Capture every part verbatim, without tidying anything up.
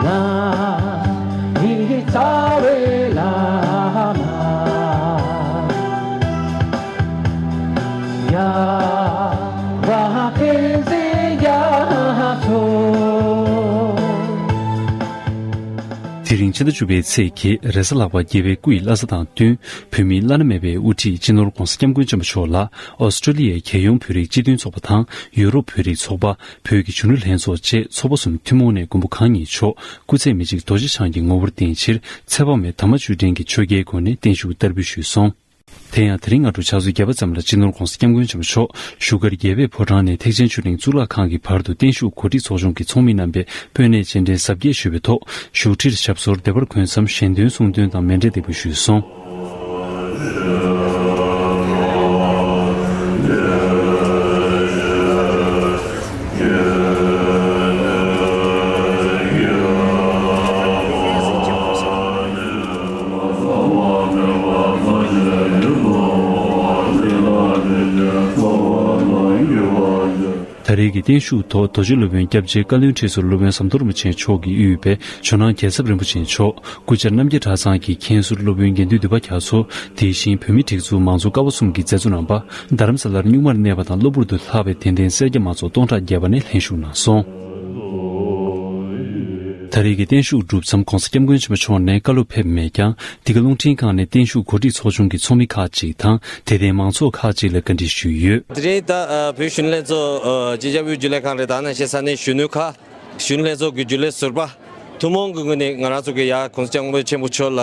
ཡི་རྩ་བའི་བླ་མ་རྒྱལ་བ་བསྟན་འཛིན་རྒྱ་མཚོ། དེ་རིང་ཕྱི་ཟླ་བཅུ་པའི་ཚེས་བརྒྱད། རེས་གཟའ་ལྷག་པ། རྒྱལ་བའི་སྐུ་ཡི་བླ་གཟའ་དང་བསྟུན། བོད་མིའི་བླ་ན་མེད་པའི་དབུ་ཁྲིད་སྤྱི་ནོར་༧གོང་ས་༧སྐྱབས་མགོན་ཆེན་པོ་མཆོག་ལ། ཨོ་སི་ཀྲོ་ལི་ཡའི་རྒྱལ་ཡོངས་བོད་རིགས་སྤྱི་མཐུན་ཚོགས་པ་དང་། ཡུ་རོབ་བོད་རིགས་ཚོགས་པ། བོད་ཀྱི་གཞོན་ནུ་ལྷན་ཚོགས་བཅས་ཚོགས་པ་གསུམ་ཐུན་མོང་ནས་མགོན་པོ་གང་ཉིད་མཆོག་སྐུ་ཚེ་མི་གཅིག་རྡོ་རྗེ་འཆང་གི་ངོ་བོར་བརྟེན་ཕྱིར། ཚེ་དཔག་མེད་དམ་པ་བཅུ་དྲན་གྱི་ཆོས་རྒྱལ་སྒོ་ནས་བརྟན་བཞུགས་བསྟར་འབུལ་ཞུས་སོང་། དེ་ཡང་དེ་རིང་སྔ་དྲོ་ཕྱག་ཚོད་བརྒྱད་པ་ཙམ་ལ་སྤྱི་ནོར་༧གོང་ས་༧སྐྱབས་མགོན་ཆེན་པོ་མཆོག་བཞུགས་སྒར་རྒྱལ་བའི་ཕོ་བྲང་ནས་ཐེག་ཆེན་ཆོས་གླིང་གཙུག་ལག་ཁང་གི་བར་དུ་བརྟན་བཞུགས་གོ་སྒྲིག་ཚོགས་ཆུང་གི་ཚོགས་མི་རྣམ་པས་སྤོས་སྣེས་སྤྱན་འདྲེན་གཟབ་རྒྱས་ཞུས་པའི་ཐོག་བཞུགས་ཁྲིར་ཞབས་སོར་བདེ་བར་འཁོད་མཚམས་ཞལ་འདོན་གསུང་འདོན་དང་མཎྜལ་འདེགས་འབུལ་ཞུས་སོང་། ད་རེས་ཀྱི་བརྟན་བཞུགས་ཐོག་རྡོ་རྗེ་སློབ་དཔོན་སྐྱབས་རྗེ་བཀའ་བློན་ཁྲི་ཟུར་སློབ་དཔོན་ཟམ་གདོང་རིན་པོ་ཆེ་མཆོག་གིས་དབུས་པའི་ཇོ་ནང་རྒྱལ་ཚབ་རིན་པོ་ཆེ་མཆོག་སྐུ་བཅར་རྣམ་རྒྱལ་གྲྭ་ཚང་གི་མཁན་ཟུར་སློབ་དཔོན་དགེ་འདུན་འདུས་པ་རྒྱ་མཚོ། དེ་བཞིན་བོད་མིའི་སྒྲིག་འཛུགས་མང་གཙོ་ཀ་བ་གསུམ་གྱི་མཛད་གཙོ་རྣམ་པ། རྡ་རམ་ས་ལར་གཉུག་མར་གནས་པ་དང་གློ་བུར་དུ་ལྷག་པའི་དད་ལྡན་སེར་སྐྱ་མང་ཚོགས་སྟོང་ཕྲག་བརྒལ་བ་ནས་ལྷན་ཞུགས་གནང་སོང་། ད་རེས་ཀྱི་བརྟན་བཞུགས་གྲུབ་མཚམས་༧གོང་ས་༧སྐྱབས་མགོན་ཆེན་པོ་མཆོག་ནས་བཀའ་སློབ་ཕེབས་མེད་ཀྱང་། འདི་ག་རླུང་འཕྲིན་ཁང་ནས་བརྟན་བཞུགས་གོ་སྒྲིག་ཚོགས་ཆུང་གི་ཚོགས་མི་ཁག་ཅིག་དང་དད་ལྡན་མང་ཚོགས་ཁག་ཅིག་ལ་བཀའ་འདྲི་ཞུས་ཡོད། དེ་རིང་ད་བོད་གཞོན་ནུ་ལྷན་ཚོགས་སྤྱི་ཁྱབ་དབུས་རྒྱུན་ལས་ཁང་རེད། ད་ནང་བཞིན་ས་གནས་གཞོན་ནུ་ཁག་གཞོན་ནུ་ལྷན་ཚོགས་ཀྱི་རྒྱུན་ལས་ཟུར་པ། ཐུན་མོང་གི་ངོས་ནས་ང་རང་ཚོ་གི་ཡ་༧གོང་ས་༧སྐྱབས་མགོན་ཆེན་པོ་མཆོག་ལ་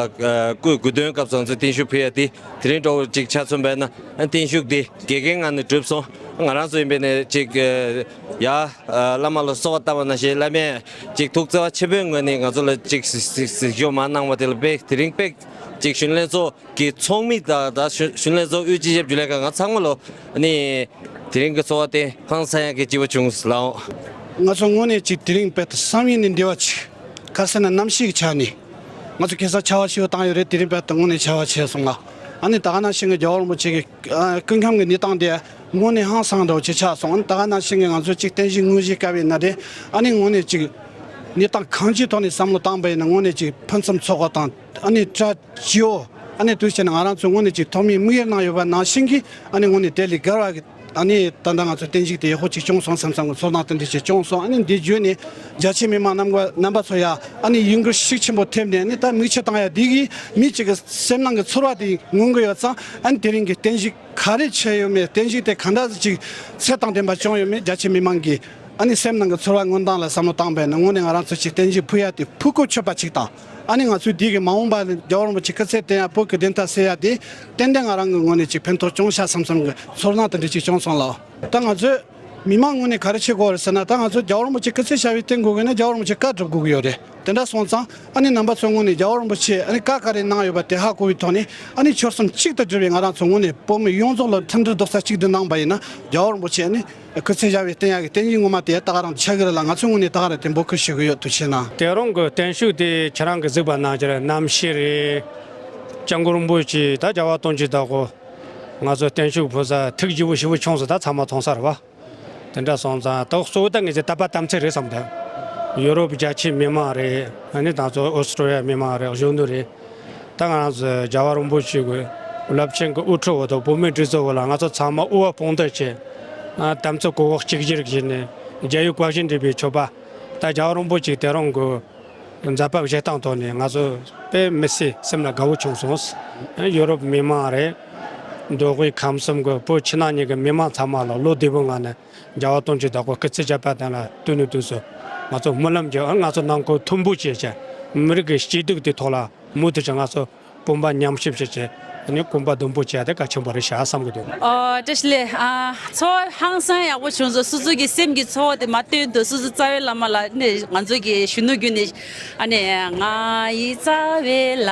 སྐུའི་དགུང་སྟོན་སྐབས་སུ་ང་ཚོས་བརྟན་བཞུགས་ཕུལ་ཡ་དེ་དེ་རིང་འདྲ་བོ་ཅིག་ཆ་མཚོན་པས་ན། བརྟན་བཞུགས་དེ་དགེ་རྒན་ངང་ནས་གྲུབ་སོང་། ང་རང་ཚོ་ཡིན་པས་ནས་ཅིག་ཡ་བླ་མ་ལ་གསོལ་བ་བཏབ་པ་ནང་བཞིན་བླ་མས་ཅིག་ཐུགས་བརྩེ་བ་ཆེན་པོའི་ངོས་ནས་ང་ཚོ་ལ་ཅིག་གཟིགས་གཟིགས་གཟིགས་ཞིབ་མ་གནང་བ་དེ་ལ་དཔེ་དེ་རིང་དཔེ་ཅིག་གཞོན་ནུ་ལྷན་ཚོགས་ཀྱི་ཚོགས་མི་དང་ད་གཞོན་གཞོན་ནུ་ལྷན་ཚོགས་དབུས་སྤྱི་ཁྱབ་རྒྱུན་ལས་ཁང་ང་ཚང་མ་ལོ་ནི་དེ་རིང་གི་གསོལ་བ་དེ་ཧང་སང་ཡག་གི་སྐྱིད་པོ་བྱུང་ལགས། ང་ཚོ་དངོས་གནས་ཅིག་དེ་རིང་དཔེ་བསམ་ཡུལ་ནས་འདི་བ་ཅིག་ག་ཟེར་ན་གནམ་གཤིས་ཀྱི་ཆ་ནས་ང་ཚོ་ཁ་སང་ཆར་པ་ཞེ་པོ་བཏང་ཡོད་རེད། དེ་རིང་དཔེ་དངོས་གནས་ཆར་པ་ཆེ་སོང་ལ། ཨ་ནི་ད་ག་ནང་བཞིན་གྱི་རྒྱལ་བ་རིན་པོ་ཆེ་གི་སྐུ་ཁམས་ཀྱི་གནས་སྟངས་དེ་དངོས་གནས་ཧང་སང་འདྲ་བོ་ཅིག་ཆགས་སོང་། ཨ་ནི་ད་ག་ནང་བཞིན་གྱི་ང་ཚོ་ཅིག་བརྟན་བཞུགས་དངོས་གཞིའི་སྐབས་ཡིན་ན་རེད། ཨ་ནི་དངོས་གནས་ཅིག་གནས་སྟངས་གང་ཅིའི་ཐོག་ནས་བསམ་བློ་བཏང་པ་ཡིན་ན་དངོས་གནས་ཅིག་ཕུན་སུམ་ཚོགས་པ་དང་། ཨ་ནི་གྲ་སྤྱི་བོ། ཨ་ནི་དུས་ཆེན་ང་རང་ཚོ་དངོས་གནས་ཅིག་ཐོག་མའི་དམིགས་ཡུལ་གནང་ཡོད་པ་ནང་བཞིན་གྱི་ཨ་ནི་དངོས་གནས་དེ་ལས་བརྒལ་བ་གི་ཨ་ནི་ད་ལྟ་ང་ཚོ་བརྟན་བཞུགས་དེ་ཡག་པོ་ཅིག་བྱུང་སོང་བསམ་བསམ་གི་ཚོར་སྣང་དེ་འདྲ་ཅིག་བྱུང་སོང་། ཨ་ནི་འདི་བརྒྱུད་ནས་རྒྱ་ཆེ་མི་མང་རྣམ་པ་རྣམ་པ་ཚོ་ཡ་ཨ་ནི་ཡིད་འགུལ་ཤུགས་ཆེན་པོ་ཐེབས་ནས་ཨ་ནི་ད་མིག་ཆུ་བཏང་ཡ་འདི་གིས་མི་གཅིག་གི་སེམས་ནང་གི་ཚོར་བ་དེ་ངོམ་གི་ཡོད་ཙང་། ཨ་ནི་དེ་རིང་གི་བརྟན་བཞུགས་ག་རེ་བྱས་ཡོད་མེད། བརྟན་བཞུགས་དེ་ག་འདྲ་ཅིག་ཚད་དང་ལྡན་པ་བྱུང་ཡོད་མེད། རྒྱ་ཆེ་མི་མང་གིས་ཨ་ནི་སེམས་ནང་གི་ཚོར་བ་མངོན་སྟངས་ལ་བསམ་བློ་བཏང་པས་ན་དངོས་གནས་ང་རང་ཚོ་ཅིག་བརྟན་བཞུགས་ཕུལ་ཡ་དེ་ཕུལ་གོ་ཆོད་པ་ཅིག་དང་། ཨ་ནི་ང་ཚོའི་འདི་གི་མ་འོངས་པ་ལ་རྒྱལ་བ་རིན་པོ་ཆེ་སྐུ་ཚེ་བརྟན་ཡ་བོད་ཀྱི་བདེན་མཐའ་གསལ་ཡ་དེ་ཏན་ཏན་ང་རང་གི་ངོས་ནས་ཅིག་ཕན་ཐོགས་བྱུང་ཤག་བསམ་བསམ་གི་ཚོར་སྣང་དེ་འདྲ་ཅིག་བྱུང་སོང་ལགས། ད་ང་ཚོས་མི་མང་ངོས་ནས་ག་རེ་བྱེད་དགོས་རེད་ཟེར་ན། ད་ང་ཚོ་རྒྱལ་བ་རིན་པོ་ཆེ་སྐུ་ཚེ་ཞབས་པད་བརྟན་དགོས་ཀྱི་ན་རྒྱལ་བ་རིན་པོ་ཆེ་བཀའ་སྒྲུབ་དགོས་ཀྱི་ཡོད་རེད། དེ་འདྲ་སོང་ཙང་ཨ་ནི་རྣམ་པ་ཚོའི་ངོས་ནས་རྒྱལ་བ་རིན་པོ་ཆེ་ཨ་ནི་བཀའ་ག་རེ་གནང་ཡོད་པ་དེ་ཧ་གོ་བའི་ཐོག་ནས་ཨ་ནི་ཆོལ་གསུམ་གཅིག་ཏུ་གྱུར་བའི་ང་རང་ཚོ་ངོས་ནས་བོད་མི་ཡོངས་རྫོགས་ལ་མཐུན་སྒྲིལ་རྡོག་རྩ་གཅིག་སྒྲིལ་གནང་པ་ཡིན་ན་རྒྱལ་བ་རིན་པོ་ཆེ་ཨ་ནི་སྐུ་ཚེ་ཞབས་པད་བརྟན་ཡག་གི་རྟེན་གཞི་ངོ་མ་དེ་ད་ག་རང་ཆགས་ཀྱི་རེད་ལ། ང་ཚོའི་ངོས་ནས་ད་ག་རང་དེ་འབོད་སྐུལ་ཞུ་གི་ཡོད། ཐུགས་རྗེ་གནང་། དེ་རིང་གི་བརྟན་བཞུགས་དེ་ཁྱེད་རང་གིས་གཟིགས་པ་ནང་བཞིན་གནམ་གཤིས་རེད། སྐྱབས་མགོན་རིན་པོ་ཆེ་ད་རྒྱལ་བ་དོན་གྱི་བདག་པོ་ང་ཚོ་བརྟན་བཞུགས་ཕུལ་ས་ཐུགས་དགྱེས་པོ་ཞེ་པོ་བྱུང་སོང་། ད་ཚང་མ་མཐོང་ས་རེད་བ། དེ་འདྲ་སོང་ཙང་ད་གཙོ་བོ་ད་ངེད་ཚོའི་དད་པ་དམ་ཚིག་རེད་བསམ་འདུག་ཡུ་རོབ་རྒྱ་ཆེའི་མི་མང་རེད། ཨ་ནི་ད་ཚོ་ཨོ་སི་ཀྲོ་ལི་ཡ་མི་མང་རེད། གཞོན་ནུ་རེད། ད་ང་རང་ཚོ་རྒྱལ་བ་རིན་པོ་ཆེ་གི་རླབས་ཆེན་གྱི་དབུ་ཁྲིད་འོག་ཏུ་བོད་མིའི་སྒྲིག་འཛུགས་འོག་ལ་ང་ཚོ་ཚང་མ་དབུ་བ་དཔུང་འདེགས་བྱས། ཨ་དམ་ཚིག་གུས་པ་གཅིག་གྱུར་བྱས་ནས་རྒྱལ་བའི་དགའ་བཞིན་འགྲུབ་པའི་མཆོད་པ། ད་རྒྱལ་བ་རིན་པོ་ཆེ་དེ་རིང་གི་མཛད་པ་བཞེས་སྟངས་ཐོག་ནས་ང་ཚོ་དཔེ་མི་སྲིད་སེམས་ལ་དགའ་བོ་བྱུང་སོང་། ཡུ་རོབ་མི་མང་རེད། མདོ་དབུས་ཁམས་གསུམ་གྱི་བོད་ཕྱི་ནང་གཉིས་ཀྱི་མི་མང་ཚང་མ་ལ་བློ་བདེ་པོའི་ངང་ནས་རྒྱལ་བ་དོན་གྱི་བདག་པོ་སྐུ་ཚེ་ཞབས་པད་བརྟན་ལ་དུས་ནས་དུས་སུ་ང་ཚོ་སྨོན་ལམ་རྒྱག་ང་ཚོ་ནང་ཁུལ་མཐུན་པོ་བྱས་བྱས་མི་རིགས་ཀྱི་སྐྱིད་སྡུག་དེ་ཐོག་ལ་མུ་མཐུད་ཀྱིས་ང་ཚོ་དཔུང་པ་མཉམ་གཤིབ་བྱས་བྱས་ནས་གོམ་པ་མདུན་སྤོ་བྱས་ཏེ་གལ་ཆེན་པོ་རེད་ཤག་བསམ་གྱི་འདུག་ཨོ་བཀྲ་ཤིས་བདེ་ལེགས། ཨ་ཚོར་བ་ཧང་སང་ཡག་པོ་བྱུང་སོང་། སོ་སོ་གི་སེམས་ཀྱི་ཚོར་བ་དེ་མ་བཏོན་དུས་སོ་སོ་རྩ་བའི་བླ་མ་ལ་ནི་ང་ཚོ་གི་གཞོན་ནུ་བརྒྱུད་ནས་ཨ་ནི་ང་ཡི་རྩ་བའི་བླ་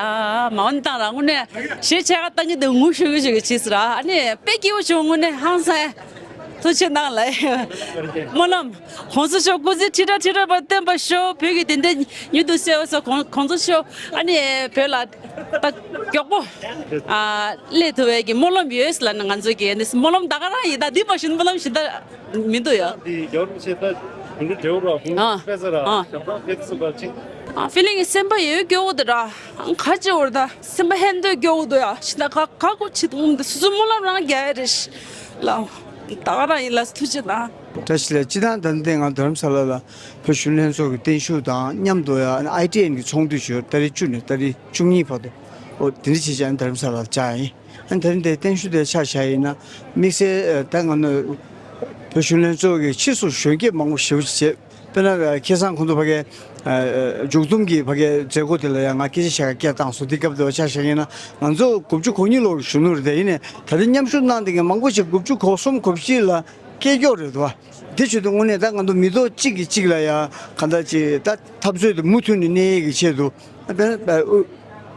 མ་འོ་ནི་བཏང་ར་དངོས་གནས་གཞས་ཆེ་ཁ་བཏང་གི་འདུག་ངུ་ཤུགས་ཤུགས་ཀྱི་བྱས་སོང་ར། ཨ་ནི་དཔེ་སྐྱིད་པོ་བྱུང་། དངོས་གནས་ཧང་སང་། ཐུགས་རྗེ་གནང་ལགས། སྨོན་ལམ། གོང་ས་མཆོག་སྐུ་ཚེ་ཁྲི་ཕྲག་ཁྲི་ཕྲག་པར་བརྟན་པར་ཤོག་བོད་ཀྱི་བདེན་མཐའ་མྱུར་དུ་གསལ་བར་ཤོག་གོང་གོང་ས་མཆོག་ཨ་ནི་བོད་ལ་ད་མགྱོགས་པོ་ཨ་སླེབས་ཐུབ་པའི་གི་སྨོན་ལམ་ཡོད་ལབ་ནས་ང་ཚོ་གི་ཨ་ནི་སྨོན་ལམ་ད་ག་རང་ཡིན། ད་འདི་མ་ཞུ་ན་སྨོན་ལམ་ཞུ་ད་མི་འདུག་ཡ། འདི་རྒྱལ་བ་རིན་པོ་ཆེ་ད་གཞུང་འབྲེལ་འབྲེལ་བ་ར་གཞུང་ཨ་དཔེ་ཚ་ར་ཨ་ཞབས་བཏང་དཔེ་ཚ་ར་ཅིག་ཨ་ཕི་ལིང་གི་སེམས་པ་ཡོད་སྐྱོ་བོ་དེ་ར། ཨང་ཁ་ཅི་འོར་ད་སེམས་པ་ཧན་དོད་སྐྱོ་བོ་དོ་ཡ་ཤི་ད་ཁ་ཁ་ཀོ་ཆི་དུ་འུམ་དུ་སུ་སུ་མོ་ལ་རང་རྒྱ་ཡ་རེ་ཤི་ལ། ད་ག་རང་ཡིན་ལ་ཐུགས་རྗེ་གནང་། བཀྲ་ཤིས་བདེ་ལེགས། སྤྱི་བཏང་ད་ལྟ་ང་རྡ་རམ་ས་ལ་ལ་བོད་གཞོན་ལྷན་ཚོགས་ཀྱི་བརྟན་བཞུགས་དང་མཉམ་དུ་ཡ་ཨའི་ཊི་ཨེན་གྱི་ཚོགས་འདུ་ཞུ་ཏ་རིག་བཅུ་ནས་ཏ་རིག་བཅུ་གཉིས་བར་དུ་ཨོ་དེ་འདྲ་བྱེད་ཅིང་རྡ་རམ་ས་ལར་བཅར་ཡིན། ཨ་ནི་དེ་རིང་འདིར་བརྟན་བཞུགས་དེ་ཆ་བཞག་ཡིན་ན་དམིགས་བསལ་ད་ང་ནི་བོད་གཞོན་ལྷན་ཚོགས་ཀྱི་ཕྱིས་སུ་གཞོན་སྐྱེས་མང་པོ་ཞེ་པོ་ཅིག་བྱས། དཔེར་ན་ཁ་སང་ཁོང་ཚོ་ཕ་གའི་མཇུག་བསྡོམས་ཀྱི་ཕ་གའི་མཛད་སྒོ་དེ་ལ་ཡང་ང་སྐད་ཆ་བཤད་ག་སྐད་བཏང་སོང་། དེ་སྐབས་དེ་བ་ཆ་བཞག་ཡིན་ན་ང་ཚོ་དགུ་བཅུ་གོ་གཉིས་ལོར་གཞོན་ནུ་རེད། དེ་ཡིན་ནའི་ད་ལྟ་མཉམ་ཞུགས་གནང་བསྡད་མཁན་མང་པོ་ཞིག་དགུ་བཅུ་གོ་གསུམ་གོ་བཞི་ལ་སྐྱེས་མགྱོགས་རེད་འདུག་བ། དེ་བྱེད་དུས་དངོས་གནས་ད་ང་ཚོ་མི་ཐོག་གཅིག་གིས་གཅིག་ལ་ཡང་གང་ལྟར་ཅིག་ད་འཐབ་རྩོད་དེ་མུ་མཐུད་ནས་གནས་ཡས་ཀྱི་ཆེད་དུ་ཨ་དཔེར་ན་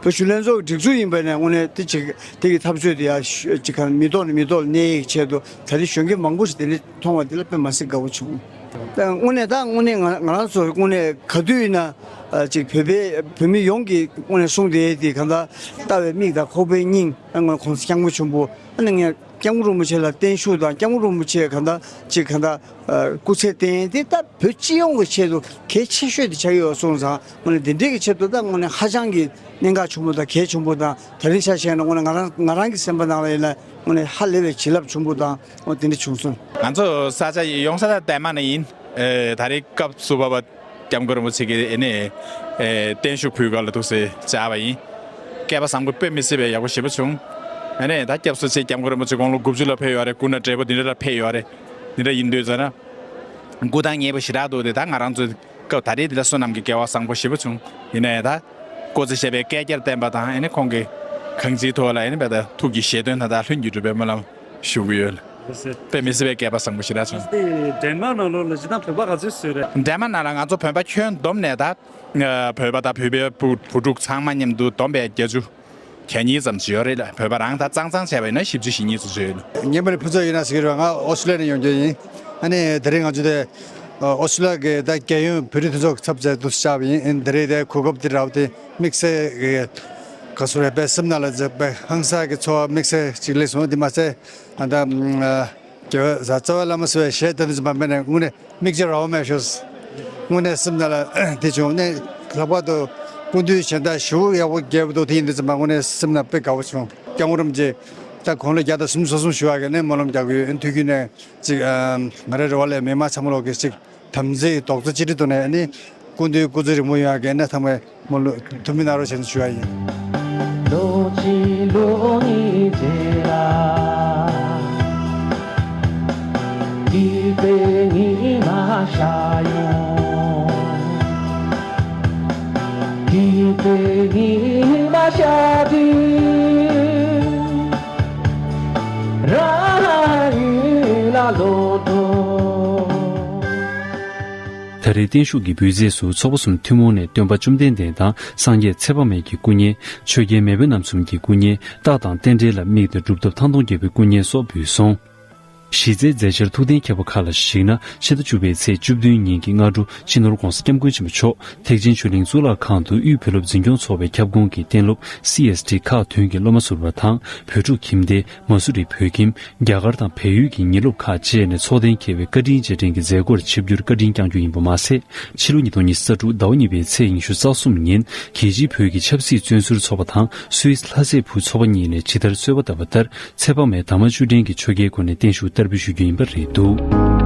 བོད་གཞོན་ལྷན་ཚོགས་ཀྱི་སྒྲིག་འཛུགས་ཡིན་པ་ནས་དངོས་གནས་དེ་ཅིག་དེ་གི་འཐབ་རྩོད་དེ་ཡང་ཅིག་གང་མི་ཐོག་ནས་མི་ཐོག་ལ་གནས་ཡས་ཀྱི་ཆེད་དུ་ད་རེས་གཞོན་སྐྱེས་མང་པོ་ཞིག་དེ་འདྲ་མཐོང་བ་དེ་ལ་དཔེ་མ་སྲིད་དགའ་བོ་བྱུང་། ད་དངོས་གནས་ད་དངོས་གནས་ང་ང་རང་ཚོ་དངོས་གནས་ག་དུས་ཡིན་ན་ཅིག་བོད་པའི་བོད་མི་ཡོངས་ཀྱིས་དངོས་གནས་གསུངས་བསྡད་དེ་གང་ལྟར་ལྟ་བའི་མིག་དང་ཁོག་པའི་སྙིང་ཨ་ང་གོང་ས་སྐྱབས་མགོན་ཆེན་པོ་ཨ་ནི་ངས། སྐྱབས་མགོན་རིན་པོ་ཆེ་ལ་བརྟན་བཞུགས་དང་སྐྱབས་མགོན་རིན་པོ་ཆེ་གང་ལྟར་ཅིག་གང་ལྟར་སྐུ་ཚེ་བརྟན་དེ་ད་བོད་སྤྱི་ཡོངས་ཀྱི་ཆེད་དུ་གལ་ཆེ་ཤོས་དེ་ཆགས་ཡོད་སོང་ཙང་དངོས་གནས་འདི་འདྲའི་གི་ཆེད་དུ་ད་དངོས་གནས་ཧ་ཅང་གི་གནད་འགག་ཆེན་པོ་དང་གལ་ཆེན་པོ་དང་ད་རིང་ཆ་བཞག་ན་དངོས་གནས་ང་རང་ང་རང་གི་སེམས་པ་ནང་ལ་ཡིན་ན་དངོས་གནས་ཧ་ལས་པའི་བྱིན་རླབས་ཆེན་པོ་དང་དངོས་དེ་འདྲ་བྱུང་སོང་། ང་ཚོ་ས་ཆ་ཡོང་ས་ད་ལྡན་མ་ནས་ཡིན། ད་རེས་སྐབས་སུ་བབ་པ། སྐྱབས་མགོན་རིན་པོ་ཆེ་གིས་ཨེ་ནས་ཨེ་བརྟན་བཞུགས་ཕུལ་སྐབས་ལ་ཐུགས་སྲས་བཅར་བ་ཡིན། སྐལ་པ་བཟང་པོ་དཔེ་མི་སྲིད་པའི་ཡག་པོ་ཞེ་པོ་བྱུང་། ཨེ་ནས་ད་སྐྱབས་སུ་མཆི་སྐྱབས་མགོན་རིན་པོ་ཆེ་དགུང་ལོ་དགུ་བཅུ་ལ་ཕེབས་ཡོད་རེད། སྐུ་ན་བགྲེས་པོ་འདི་འདྲ་ལ་ཕེབས་ཡོད་རེད། འདི་འདྲ་ཡིན་དུས་ཙང་ན་སྐུ་ཐང་མཉེས་པོ་ཞེ་དྲག་འདུག་དེ་ད་ང་རང་ཚོའི་སྐབས་ད་རེས་འདི་ལ་བསོད་ནམས་ཀྱི་སྐལ་བ་བཟང་པོ་ཞེ་པོ་བྱུང་། ཡིན་ནའི་ད་སྐུ་ཚེ་ཞབས་པད་བསྐལ་བརྒྱར་བརྟན་པ་དང་ཨེ་ནས་ཁོང་གི་གང་ཅིའི་ཐོག་ལ་ཨེ་ནས་བས་ད་ཐུགས་ཀྱི་བཞེད་དོན་ད་ད་ལྷུན་གྱིས་གྲུབ་པའི་སྨོན་ལམ་ཞུ་གི་ཡོད། དཔེ་མི་སྲིད་པའི་སྐལ་པ་བཟང་པོ་ཞིག་རེད་སོང་། དེ་འདན་མ་ནང་ལོགས་ལ་སྤྱིར་བཏང་བོད་པ་ག་ཚོད་བཟོས་རེད། འདན་མ་ནང་ལ་ང་ཚོ་བོད་པ་ཁྱོན་བསྡོམས་ནས་ད་བོད་པ་དང་བོད་པའི་བུ་བུ་ཕྲུག་ཚང་མ་མཉམ་དུ་བསྡོམས་པས་བརྒྱད་ཅུ་གྱ་གཉིས་ཙམ་ཞིག་ཡོད་རེད་ལ། བོད་པ་རང་ད་གཙང་གཙང་བྱས་པ་ཡིན་ན་བཞི་བཅུ་ཞེ་གཉིས་ཙམ་ཞིག་ཡོད་ལ། ངའི་མིང་ནི་ཕུན་ཚོགས་ཡེ་ཤེས་ཟེར་གྱི་རེད། ང་ཨོ་སི་ཀྲི་ལི་ཡ་ནས་ཡོང་རྒྱུ་ཡིན། ཨ་ནི་དེ་རིང་ང་ཚོ་དེ་ཨོ་སི་ཀྲི་ལི་ཡ་གི་ད་རྒྱལ་ཡོངས་བོད་རིགས་མཐུན་ཚོགས་ཀྱི་ཚབ་བྱས་འདུག་སེ་བཅར་བ་ཡིན། ཨ་ནི་དེ་རིང་དེ་གོ་སྐབས་འདི་རག་པ་དེ་དམིགས་བསལ་གྱི་ག་ཚོད་རེད་པས་སེམས་ནང་ལ་མཛད་པའི་ཧང་སངས་ཀྱི་ཚོར་བ་དམིགས་བསལ་ཅིག་སླེབས་སོང་། དེ་མ་ཟད་ཨ་ད་རྒྱལ་བ་རྩ་བའི་བླ་མ་ཟེར་བའི་ཞལ་བསྟན་དུ་འཛིན་པ་མེད་ནས་དངོས་གནས་མིག་རྒྱང་རིང་པོ་མེད་ཤོས། དངོས་གནས་སེམས་ནང་ལ་དེ་བྱུང་ནས་ལྷག་པར་དུ་སྐུ་མདུན་ཞལ་ཏ་ཞུ་ཡག་པོ་རྒྱས་པོ་འདུག་དེ་ཡིན་དུས་ཙམ་པ་དངོས་གནས་སེམས་ནང་དཔེ་དགའ་བོ་བྱུང་། སྐྱབས་མགོན་རིན་པོ་ཆེ་ད་དགུང་ལོ་བརྒྱ་དང་སུམ་ཅུ་སོ་གསུམ་བཞུགས་ཡག་གི་ནས་སྨོན་ལམ་རྒྱག་གི་ཡོད། དུས་རྒྱུན་ནས་ཅིག་ང་རའི་རེ་བ་ལས་མི་མང་ཚང་མ་ལོག་གི་ཅིག་དམ་ཚིག་རྡོག་རྩ་གཅིག་སྒྲིལ་ཐོག་ནས་ནི་སྐུ་མདུན་སྐུ་ཚེ་རིང་པོ་ཡོང་ཡག་གི་ནས་ཚང་མས་སྨོན་ལམ་ཐུགས་སྨོན་གནང་རོགས་ཞེས་ཞུ་ཡ་ཡིན། ལོ་གཅིག་ལོ་གཉིས་རྗེས་ལ། སྐྱིད་པའི་ཉི་མ་ཤར་ཡོང་། སྐྱིད་པའི་ཉི་མ་ཤར་དུས། རང་ཡུལ་ལ་ལོག་འགྲོ། ད་རེས་བརྟན་བཞུགས་ཀྱི་འབུལ་རྫས་སུ་ཚོགས་པ་གསུམ་ཐུན་མོང་ནས་སྟོན་པ་བཅོམ་ལྡན་འདས་དང་སངས་རྒྱས་ཚེ་དཔག་མེད་ཀྱི་སྐུ་བརྙན། ཆོས་རྒྱལ་མེས་དབོན་རྣམ་གསུམ་གྱི་སྐུ་བརྙན། རྟ་དང་རྟེན་འབྲེལ་ལ་དམིགས་ཏེ་གྲུབ་ཐོབ་ཐང་སྟོང་རྒྱལ་པོའི་སྐུ་བརྙན་སོགས་འབུལ་སོང་། གཞི་རྩའི་མཛད་འཆར་ཐུགས་གཏན་འཁེལ་བ་ཁག་ལ་གཞིགས་ན། ཕྱི་ཟླ་བཅུ་པའི་ཚེས་བཅུ་བདུན་ཉིན་གྱི་སྔ་དྲོ་སྤྱི་ནོར་༧གོང་ས་༧སྐྱབས་མགོན་ཆེན་པོ་མཆོག་ཐེག་ཆེན་ཆོས་གླིང་གཙུག་ལག་ཁང་དུ་དབུས་བོད་སློབ་འཛིན་སྐྱོང་ཚོགས་པའི་ཁྱབ་ཁོངས་ཀྱི་གཏན་སློབ་སི་ཨེས་ཊི་ཁག་བདུན་གྱི་སློབ་མ་ཟུར་པ་དང་། བོད་ཕྲུག་ཁྱིམ་སྡེ། མ་སུ་རི་བོད་ཁྱིམ། རྒྱ་གར་དང་བལ་ཡུལ་གྱི་ཉིན་སློབ་ཁག་བཅས་ནས་ཚོགས་གཏན་འཁེལ་བའི་བཀའ་དྲིན་རྗེས་དྲན་གྱི་མཛད་སྒོར་ཆིབས་བསྒྱུར་བཀའ་དྲིན་བསྐྱངས་རྒྱུ་ཡིན་པ་མ་ཟད། ཕྱི་ལོ་ཉིས་སྟོང་ཉི་ཤུ་རྩ་དྲུག་ཟླ་བ་གཉིས་པའི་ཚེས་ཉི་ཤུ་རྩ་གསུམ་ཉིན་རྒྱལ་སྤྱིའི་བོད་ཀྱི་ཆབ་སྲིད་བཙོན་ཟུར་ཚོགས་པ་དང་སུད་སི་ལྷ་སའི་བུ་ཚོགས་པ་གཉིས་ནས་ཇི་ལྟར་གསོལ་བ་བཏབ་པ་ལྟར། ཚེ་དཔག་མེད་དར་མ་བཅུ་ལྡན་གྱི་ཆོས་རྒྱལ་སྒོ་ནས་བརྟན་བཞུགས་བསྟར་འབུལ་ཞུ་རྒྱུ་ཡིན་པ་རེད་འདུག།